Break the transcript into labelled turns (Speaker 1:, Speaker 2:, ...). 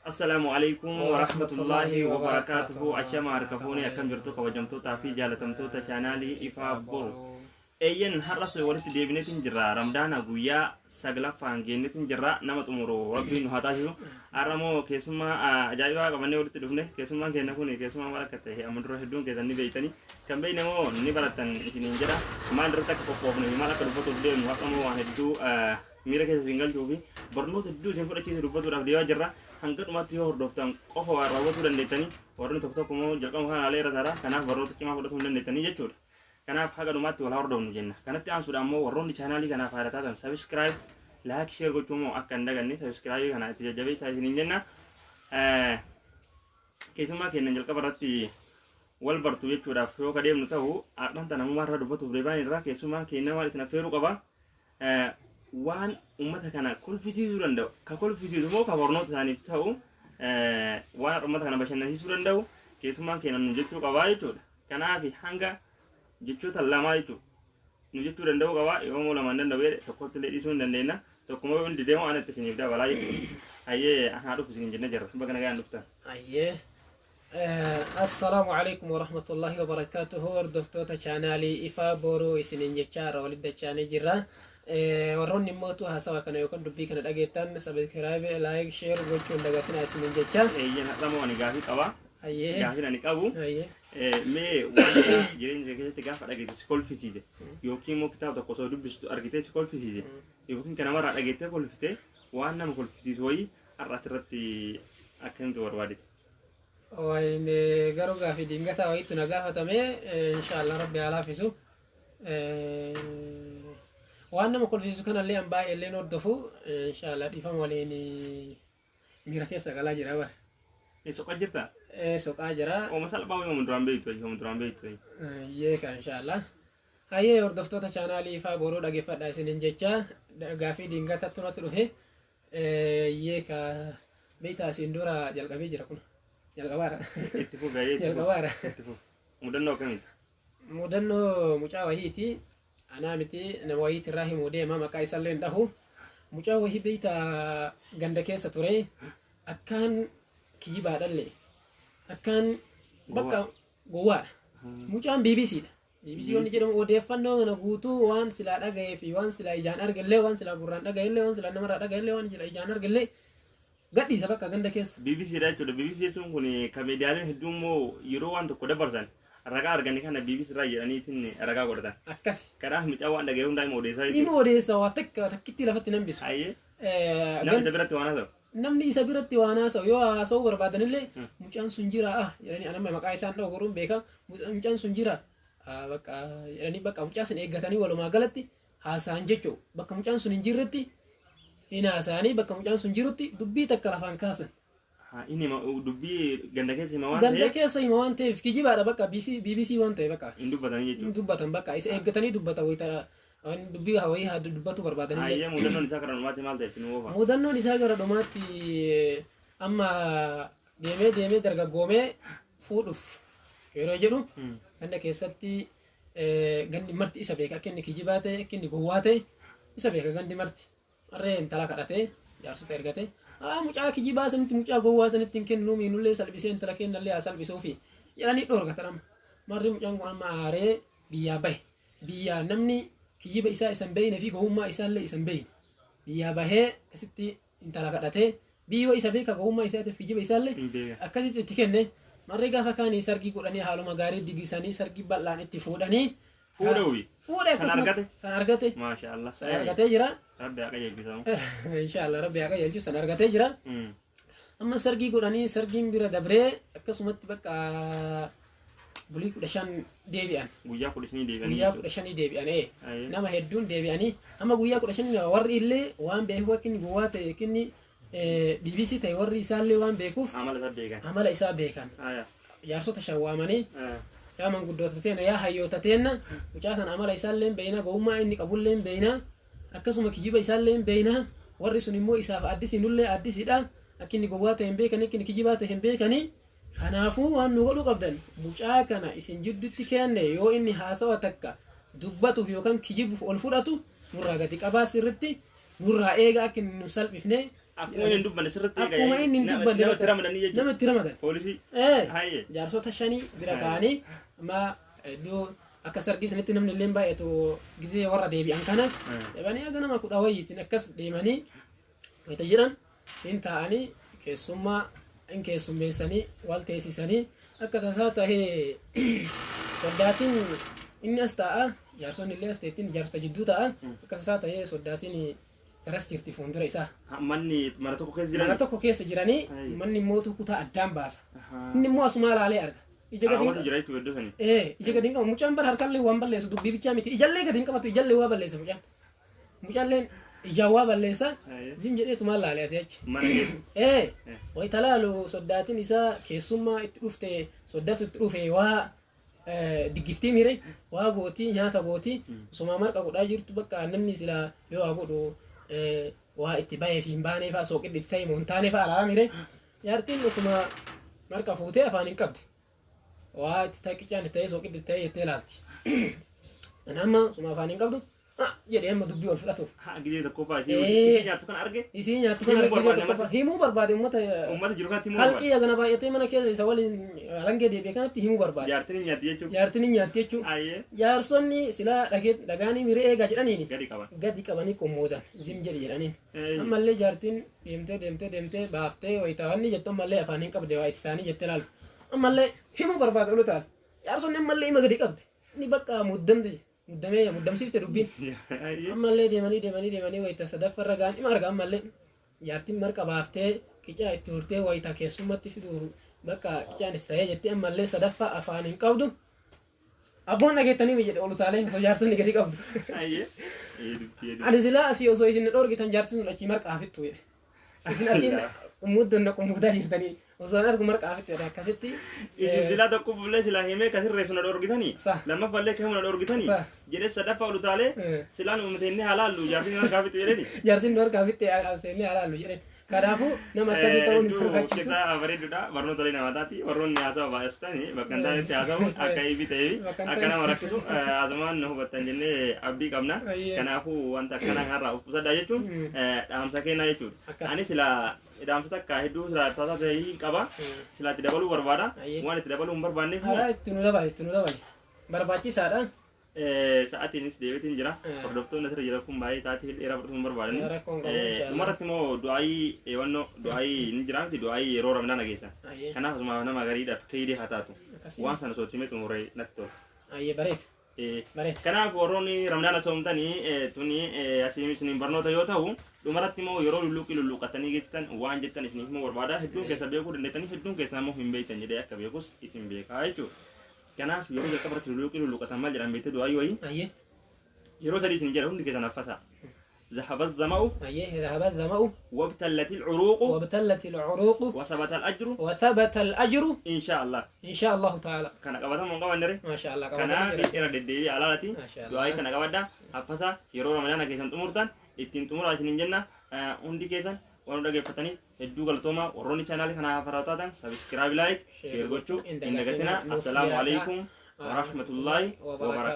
Speaker 1: Assalaamu alaikum warahmatullaahi wabarakaatuhu. Ashama harka fuunee, akkam jirtu kabajamtootaa fi jaalatamtoota chaanaalii Ifaa Boru? Eeyyen, har'as walitti deebineetiin jirra. Ramdaana guyyaa 9ffaan geenneetiin jirra. Nama xumuru Rabbiin nu haa taasisu. Har'a moo keessummaa ajaa'ibaa qabannee walitti dhufne. Keessummaan keenya kun keessummaa maal akka ta'e amma dura hedduun keessan ni beektani. Kan beekne moo ni barattan isiniin jedha. Maal irratti akka qophoofne fi maal akka dubbatuuf deemnu har'a moo waan hedduu miira keessa isin galchuu fi barnoota hedduu isin fudhachiisu dubbatuudhaaf deemaa jirra. Hanga dhumaatti yoo hordoftan qofa waan raawwatuu dandeettanii. Warroonni tokko tokko immoo jalqaba kana ilaalee irra tara. Kanaaf barnoota cimaa fudhatuu hin dandeettanii jechuudha. Kanaaf haga dhumaatti wal hordofnu jenna. Kanatti aansuudhaan immoo warroonni chaanaalii kanaaf haara taatan subscribe, like, share gochuu immoo akka hin daganne, subscribe kana itti jajjabeessaa isiniin jenna. Keessummaa keenya jalqaba irratti wal bartu jechuudhaaf yoo ka deemnu ta'u, har'aan tana namummaa irraa dubbatuuf deemaa irraa keessummaan keenya maal isin affeeruu qaba? Waan uummata kana kolfisiisuu danda'u, ka kolfisiisu immoo ka barnoota isaaniif ta'u, waan uummata kana bashannansiisuu danda'u keessummaan keenya nu jechuu qabaa jechuudha. Kanaaf hanga jechoota lamaa jechuudha nu jechuu danda'uu qaba. Yoo immoo lamaan danda'u jedhe, tokkotti illee dhiisuu hin dandeenya. Tokkuma yoo hundi deemu ana itti isiniif dabalaa jechuudha. Hayyee, anaa dhufu isiniin jennee jirra. Baga nagaan dhuftan.
Speaker 2: Ayyee. Assalaamu alaikum warahmatullahi wabarakaatuhu. Hordoftoota chaanaalii Ifaa Boruu isiniin jechaa irra walitti dachaanii jirra. Warroonni immootu haasawa kana yookaan dubbii kana dhageettan subscribe, like, share gochuu hin dagatinaa isiniin jecha.
Speaker 1: Eeyyan, har'a moo ani gaafii qaba.
Speaker 2: Ayyee.
Speaker 1: Gaafiin ani qabu
Speaker 2: Ayyee.
Speaker 1: Mee waan jireenya kee keessatti gaafa dhageesse si kolfisiise, yookiin immoo kitaaba tokko osoo dubbistu argitee si kolfisiise, yookiin kan namarraa dhageettee kolfite, waan nama kolfisiisu wayii har'a asirratti akka himtu barbaadete.
Speaker 2: Wayne, garuu gaafii dingataa wayiitu na gaafatame. Inshaallah Rabbi haa laafisu. Waan nama kolfisiisu kanallee an baay'ee illee hordofu. Inshaallah dhiifama waliin, miira keessa galaa jira bara.
Speaker 1: Soqaa jirtaa?
Speaker 2: Soqaa jira.
Speaker 1: Ooma salphaa wayii, ooma duraan beektu wayii, ooma duraan beektu wayii.
Speaker 2: Yeeka, inshaallah. Hayyee, hordoftoota chaanaalii Ifaa Boruu, dhageeffadha isiniin jecha. Gaafii dingatatti natti dhufe. Yeeka, beektaa, asiin dura jalqabee jira kun. Jalqabaadha.
Speaker 1: Itti fufi, hayyee, itti fufi.
Speaker 2: Jalqabaadha.
Speaker 1: Itti fufi. Mudannoo akkamiiti?
Speaker 2: Mudannoo mucaa wayiiti. Anaa miti, nama wayiiti irraa himuu deema, maqaa isallee hin dhahu. Mucaa wayii beektaa ganda keessa ture. Akkaan kijibaadhallee. Akkaan bakka gowwaadha. Mucaan BBCdha. BBC wanni jedhamu odeeffannoo kana guutuu waan silaa dhaga'ee fi waan silaa ijaan argellee, waan silaa gurraan dhaga'ellee, waan silaa namarraa dhaga'ellee, waan silaa ijaan argellee gadhiisa bakka ganda keessa.
Speaker 1: BBC dha jechuudha. BBC jechuun kun kan miidiyaaleen hedduun immoo yeroo waan tokko dabarsan ragaa arganne kana BBC irraa jedhaniitiin ragaa godhatan.
Speaker 2: Akkas.
Speaker 1: Kanaaf mucaa waan dhaga'e hundaa hima odeessaa
Speaker 2: Ima
Speaker 1: jechuudha.
Speaker 2: odeessa, waa takka takkitti lafatti nan bisu.
Speaker 1: Hayyee. Namni isa biratti waan haasa'u.
Speaker 2: Namni isa biratti waan haasa'u, yoo haasa'uu barbaadanillee, mucaan sun jira ah jedhanii, anamma maqaa isaan dha'u garuu hin beeka, mucaan sun jira ah, bakka jedhanii, bakka mucaa sun eeggatanii walumaa galatti haasa'an jechuudha. Bakka mucaan sun hin jirretti hin haasa'anii, bakka mucaan sun jirutti dubbii takka lafaan kaasan.
Speaker 1: Haa, inni dubbii ganda keessa hima waan
Speaker 2: Ganda
Speaker 1: ta'eef
Speaker 2: keessa hima waan ta'eef kijibaadha bakka BBC waan ta'e bakka
Speaker 1: hin dubbatanii
Speaker 2: hin
Speaker 1: jechuudha.
Speaker 2: dubbatan, bakka isa eeggatanii dubbatan wayita waan dubbii wayii haa dubbatu barbaadanillee.
Speaker 1: Hayyee, mudannoon isaa karaa dhumaatti maal ta'e itti nu oofa?
Speaker 2: Mudannoon isaa gara dhumaatti amma deemee deemee dargaggoomee fuudhuuf yeroo jedhu, ganda keessatti gandi marti isa beeka, akka inni kijibaa ta'e, akka inni gowwaa ta'e isa beeka gandi marti. Harree intala kadhatee jaarsota ergate. Haa, mucaa kijibaa sanitti, mucaa gowwaa sanitti hin kennuu, miinullee salphisee intala kennallee haa salphisuufi jedhanii dhoorgatan amma. Marri mucaan kun amma aaree biyyaa bahe. Biyyaa namni kijiba isaa isa hin beekne fi gowwummaa isaallee isa hin beekne. Biyyaa bahee akkasitti intala kadhatee, biyyoo isa beeka gowwummaa isaatiif kijiba isaallee
Speaker 1: Hin beeka.
Speaker 2: akkasitti itti kenne. Marri gaafa kaanii sargii godhanii, haaluma gaarii digisanii, sargii bal'aan itti fuudhanii.
Speaker 1: Fuudhe uyi.
Speaker 2: Fuudhe.
Speaker 1: San
Speaker 2: Akkasumatti
Speaker 1: argate?
Speaker 2: San argate.
Speaker 1: Maasha Allah.
Speaker 2: San argatee jira.
Speaker 1: Rabbi haa qajeelchisamu.
Speaker 2: Inshaallah Rabbi haa qajeelchu, san argatee jira. Amma sargii godhanii, sargiin bira dabree akkasumatti bakka bulii 15 deebi'an.
Speaker 1: Guyyaa 15 deebi'anii
Speaker 2: Guyyaa
Speaker 1: jechuudha.
Speaker 2: 15 deebi'an ee.
Speaker 1: Ayyee.
Speaker 2: Nama hedduun deebi'anii amma guyyaa 15 warri illee waan beekuuf, akka inni gowwaa ta'e, akka inni BBC ta'e warri isaallee waan beekuuf
Speaker 1: Amala isaa beekan.
Speaker 2: Amala isaa beekan.
Speaker 1: Aya.
Speaker 2: Jaarsota shan waamanii, yaa manguddoota teena, yaa hayyoota teenna, mucaa kana amala isaallee hin beeyna, gowwummaa inni qabullee hin beeyna, akkasuma kijiba isaallee hin beeyna, warri sun immoo isaaf addisii, nullee addisiidha, akka inni gowwaa ta'e hin beekani, akka inni kijibaa ta'e hin beekani, kanaafuu waan nu godhuu qabdan, mucaa kana isin jidduutti kenne, yoo inni haasawa takka dubbatuuf yookaan kijibuuf ol fudhatu nurraa gadi qabaa, sirritti nurraa eega, akka inni nu salphifne.
Speaker 1: Akkuma inni hin dubbanne sirriitti eega.
Speaker 2: Akkuma inni hin dubbanne
Speaker 1: Nama itti ramadanii jechuudha.
Speaker 2: Nama itti ramadan.
Speaker 1: Poolisii.
Speaker 2: Ee, jaarsota shanii bira kaa'anii amma iddoo akka sargii sanitti namni illee baay'atu gizee warra deebi'an kana dhabanii haga nama 10 wayiitiin akkas deemanii wayita jiran hin taa'anii keessummaa hin keessummeessanii wal teessisanii akka tasaa tahee soddaatiin inni as taa'a, jaarsonni illee as teettiin jaarsota jidduu taa'a, akka tasaa tahee soddaatiin garas jirti fuuldura isaa.
Speaker 1: Manni mana tokko keessa jiran.
Speaker 2: Mana tokko keessa jiranii manni immoo kutaa addaan baasa. Inni immoo asumaa laalee arga. Ija gadi
Speaker 1: Hawaasa jira jechuudha iddoo sanii.
Speaker 2: Ee, ija gadi hin qabu. Mucaan bara harkallee waan balleessu dubbii bichaa miti. Ijallee gadi hin qabatu, ijallee waa balleessa mucaan. Mucaalleen ijaan waa balleessa. Zim jedheetu maal laalee asii achi.
Speaker 1: Mana keessa.
Speaker 2: Ee, wayita laalu soddaatiin isaa keessummaa itti dhufte, soddaatu itti dhufe, waa diggiftii mire waa gootii nyaata gootii osuma marqa godhaa jirtu bakka namni silaa yoo waa godhu waa itti bahee fi hin baanee fa'a sooqiddi itti ta'e moo hin taane fa'a alaa mire jaartiin osuma marqa fuutee afaan hin qabde waa itti ta'e qicaan itti ta'e sooqiddi itti ta'e jettee ilaalti. Ani amma osuma afaan hin qabdu jedhee amma dubbii ol fudhatuuf.
Speaker 1: Gizee tokkoffaa isii nyaattu kan arge.
Speaker 2: Isii nyaattu kan arge gizee tokkoffaa himuu barbaade uummata.
Speaker 1: Uummata jiru kanatti himuu
Speaker 2: barbaade. Halqii hagana baay'atee mana keessa isa waliin alangee deebi'e kanatti himuu barbaade.
Speaker 1: Jaartiin hin nyaatti jechuudha.
Speaker 2: Jaartiin hin nyaatti jechuudha. Jaarsonni silaa dhagaanii miree eegaa jedhaniini.
Speaker 1: Gadi qaban.
Speaker 2: Gadi qabanii qommoodan zim jedhi jedhaniin. Ammallee jaartiin deemtee deemtee deemtee baaftee wayitaawwanni jettu ammallee afaan hin qabde waa itti ta'anii jettee laalu. Ammallee himuu barbaade olu taal. Jaarsonni ammallee hima gadi qabde. Inni bakka muddamte. Muddamee muddamsiifte dubbiin. Ammallee deemanii deemanii deemanii wayita sadaffarra ga'an dhima arga ammallee jaartiin marqa baaftee qicaa itti hortee wayita keessummatti fidu bakka qicaan itti ta'ee jettee ammallee sadaffaa afaan hin qabdu. Abboon dhageettanii jedhe olu taalee osoo jaarsonni gadi qabdu. Ani silaa asii osoo isin dhorgitan jaartiin sun achii marqa hafittu jedhe. Isin asiin muddanna qummuudaa jirtanii osoo an argu marqa hafittu jedhe akkasitti.
Speaker 1: Isin silaa tokkoffallee silaa himee kasirreessu na dhorgitanii lammaffallee kahimu na dhorgitanii jedhee sadaffaa olu taalee silaan uummateenni halaallu jaartiin marqa hafittu jedheni.
Speaker 2: Jaartiin marqa hafittu seennee halaallu jedheen. Kanaafuu nama akkasii ta'uun hin barbaachisu.
Speaker 1: Keessaa bareeduudha barnoota illee nama taati warroonni haasawa baay'istanii bakka hin taanetti haasa'uun akka ifi ta'eefi akka nama rakkisu asumaan nu hubattan jennee abdii qabna. Kanaafuu wanta akkana kanarraa of qusadhaa jechuun dhaamsa kennaa jechuudha. Ani silaa dhaamsa takka hedduu silaa taasaa ta'ee qaba. Silaa itti dabaluu barbaada. Waan itti dabaluu hin barbaanneef.
Speaker 2: Karaa itti nu dabali itti nu dabali. Barbaachisaadha.
Speaker 1: Sa'aatiinis deebiitiin jira. Hordoftoonni asirra jiran kun baay'ee sa'aatii dheeraa fudhachuu hin barbaadani. Dhumarratti immoo du'aayii eewwannoo du'aayii ni jira miti du'aayii yeroo Ramadaana keessa. Kanaaf asuma nama gariidhaaf keeyidee haa taatu. Waan sana osoo itti himee xumuree natti tola. Kanaaf warroonni Ramadaana soomtanii tuni asii isiniin barnoota yoo ta'u dhumarratti immoo yeroo lulluuqii lulluuqatanii geessitan waan jettan isiniif himuu barbaada. Hedduun keessa beekuu dandeettanii hedduun keessa immoo hin beektan jedhee akka beekus isin beekaa jechuudha. Kanaaf yeroo jalqaba irratti lulluuqii lulluuqatan maal jedhan beektee du'aa wayii? Yeroo sadii isin jedha hundi keessan affasaa. ذهب الظمأ
Speaker 2: ذهب الظمأ
Speaker 1: وابتلت العروق
Speaker 2: وابتلت العروق
Speaker 1: وثبت الأجر
Speaker 2: وثبت الأجر
Speaker 1: إن شاء الله
Speaker 2: إن شاء الله تعالى.
Speaker 1: كان قبضة من قبل نري
Speaker 2: ما شاء الله
Speaker 1: كان إرى الدبي على رتي دعاء كان قبضة أفسا يرو رمضان كيسان تمرتان ittiin xumura isiniin jenna hundi keessan waan dhaggeeffatanii hedduu galatooma warroonni chaanaalii kana haaraa taatan sabiskiraayib laayik sheer gochuu hin dagatinaa. Assalaamu alaikum warahmatullaahi wabarakaatu.